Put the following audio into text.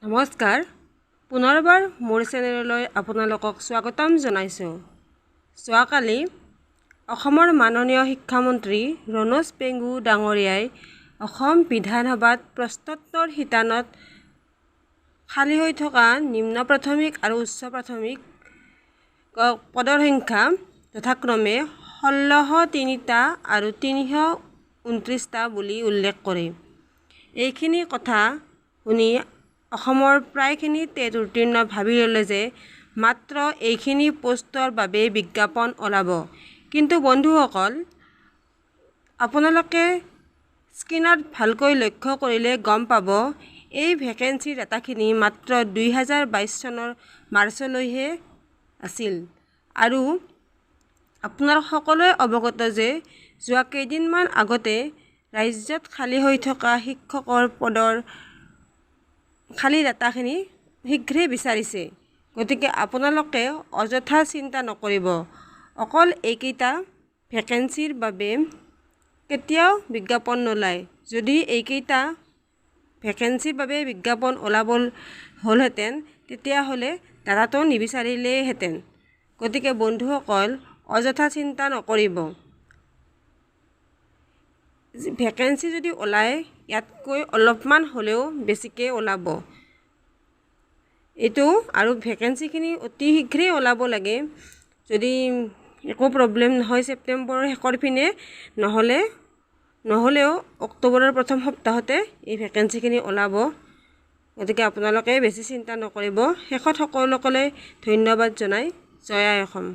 নমস্কাৰ, পুনৰবাৰ মোৰ চেনেললৈ আপোনালোকক স্বাগতম জনাইছোঁ। যোৱাকালি অসমৰ মাননীয় শিক্ষামন্ত্ৰী ৰণোজ পেগু ডাঙৰীয়াই অসম বিধানসভাত প্ৰশ্নোত্তৰ শিতানত খালী হৈ থকা নিম্ন প্ৰাথমিক আৰু উচ্চ প্ৰাথমিক পদৰ সংখ্যা যথাক্ৰমে 1603টা আৰু 329টা বুলি উল্লেখ কৰে। এইখিনি কথা শুনি অসমৰ প্ৰায়খিনি টেট উত্তীৰ্ণ ভাবি ল'লে যে মাত্ৰ এইখিনি পোষ্টৰ বাবে বিজ্ঞাপন ওলাব। কিন্তু বন্ধুসকল, আপোনালোকে স্ক্ৰীণত ভালকৈ লক্ষ্য কৰিলে গম পাব, এই ভেকেঞ্চি ডাটাখিনি মাত্ৰ 2022 চনৰ মাৰ্চলৈহে আছিল। আৰু আপোনালোক সকলোৱে অৱগত যে যোৱা কেইদিনমান আগতে ৰাজ্যত খালী হৈ থকা শিক্ষকৰ পদৰ খালী ডাটাখিনি শীঘ্ৰেই বিচাৰিছে। গতিকে আপোনালোকে অযথা চিন্তা নকৰিব। অকল এইকেইটা ভেকেঞ্চিৰ বাবে কেতিয়াও বিজ্ঞাপন নোলায়। যদি এইকেইটা ভেকেঞ্চিৰ বাবে বিজ্ঞাপন ওলাব হ'লহেঁতেন, তেতিয়াহ'লে ডাটাটো নিবিচাৰিলেইহেঁতেন। গতিকে বন্ধুসকল, অযথা চিন্তা নকৰিব। ভেকেঞ্চি যদি ওলায়, ইয়াতকৈ অলপমান হ'লেও বেছিকৈ ওলাব এইটো। আৰু ভেকেঞ্চিখিনি অতি শীঘ্ৰেই ওলাব লাগে। যদি একো প্ৰব্লেম নহয়, ছেপ্টেম্বৰৰ শেষৰ পিনে নহ'লেও অক্টোবৰৰ প্ৰথম সপ্তাহতে এই ভেকেঞ্চিখিনি ওলাব। গতিকে আপোনালোকে বেছি চিন্তা নকৰিব। শেষত সকলোকে ধন্যবাদ জনাই জয় আই অসম।